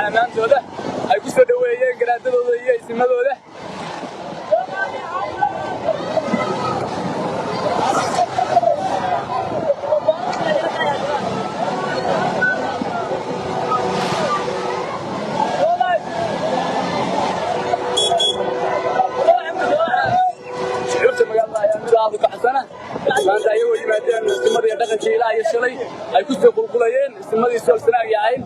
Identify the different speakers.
Speaker 1: ammaantooda ay ku soo dhoweeyeen garaadadooda iyo isimadooda. Shucuurta magaalada ayaa mid aad u kacsana maanta, ayagoo yimaadeen isimadii dhaqankii ilaa iyo shalay ay ku soo qulqulayeen isimadii Sool, Sanaag iyo Cayn.